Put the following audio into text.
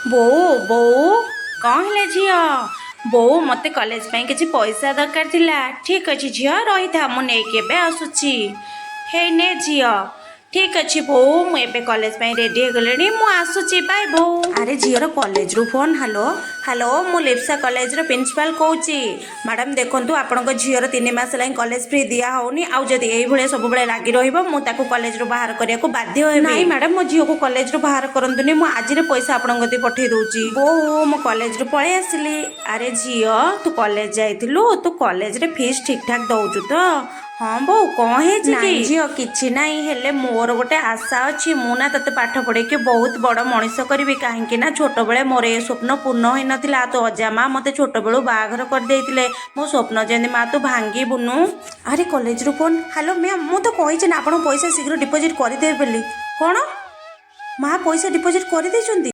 ବୋଉ, ବୋଉ। କ'ଣ ହେଲା ଝିଅ? ବୋଉ, ମୋତେ କଲେଜ ପାଇଁ କିଛି ପଇସା ଦରକାର ଥିଲା। ଠିକ୍ ଅଛି ଝିଅ, ରହିଥା, ମୁଁ ନେଇକି ଏବେ ଆସୁଛି। ହେଇ ନେ ଝିଅ। ଠିକ୍ ଅଛି ବୋଉ, ମୁଁ ଏବେ କଲେଜ ପାଇଁ ରେଡ଼ି ହେଇଗଲିଣି, ମୁଁ ଆସୁଛି, ବାଏ ବୋଉ। ଆରେ, ଝିଅର କଲେଜରୁ ଫୋନ୍। ହ୍ୟାଲୋ, ହ୍ୟାଲୋ, ମୁଁ ଲିପ୍ସା କଲେଜର ପ୍ରିନ୍ସିପାଲ କହୁଛି। ମ୍ୟାଡ଼ାମ୍, ଦେଖନ୍ତୁ, ଆପଣଙ୍କ ଝିଅର 3 ମାସ ହେଲାଣି କଲେଜ ଫି ଦିଆ ହେଉନି। ଆଉ ଯଦି ଏଇଭଳିଆ ସବୁବେଳେ ଲାଗି ରହିବ, ମୁଁ ତାକୁ କଲେଜରୁ ବାହାର କରିବାକୁ ବାଧ୍ୟ ହେବି। ନାଇଁ ମ୍ୟାଡ଼ାମ୍, ମୋ ଝିଅକୁ କଲେଜରୁ ବାହାର କରନ୍ତୁନି। ମୁଁ ଆଜିରେ ପଇସା ଆପଣଙ୍କ କତିକି ପଠେଇ ଦେଉଛି। ବୋଉ, ମୁଁ କଲେଜରୁ ପଳେଇ ଆସିଲି। ଆରେ ଝିଅ, ତୁ କଲେଜ ଯାଇଥିଲୁ? ତୁ କଲେଜରେ ଫିସ୍ ଠିକ୍ ଠାକ୍ ଦଉଛୁ ତ? ହଁ ବୋଉ, କ'ଣ ହେଇଛି କି? ଝିଅ, କିଛି ନାହିଁ। ହେଲେ ମୋର ଗୋଟେ ଆଶା ଅଛି। ମୁଁ ନା ତତେ ପାଠ ପଢ଼େଇକି ବହୁତ ବଡ଼ ମଣିଷ କରିବି। କାହିଁକି ନା ଛୋଟବେଳେ ମୋର ଏ ସ୍ୱପ୍ନ ପୂର୍ଣ୍ଣ ହୋଇନଥିଲା। ତୋ ଅଜା ମା ମୋତେ ଛୋଟବେଳୁ ବାହାଘର କରିଦେଇଥିଲେ। ମୋ ସ୍ୱପ୍ନ ଯେମିତି ମା ତୁ ଭାଙ୍ଗିବୁନୁ। ଆରେ, କଲେଜରୁ ଫୋନ୍। ହ୍ୟାଲୋ ମ୍ୟାମ୍, ମୁଁ ତ କହିଛି ନା ଆପଣ ପଇସା ଶୀଘ୍ର ଡିପୋଜିଟ୍ କରିଦେବେ ବୋଲି। କ'ଣ, ମା ପଇସା ଡିପୋଜିଟ୍ କରିଦେଇଛନ୍ତି?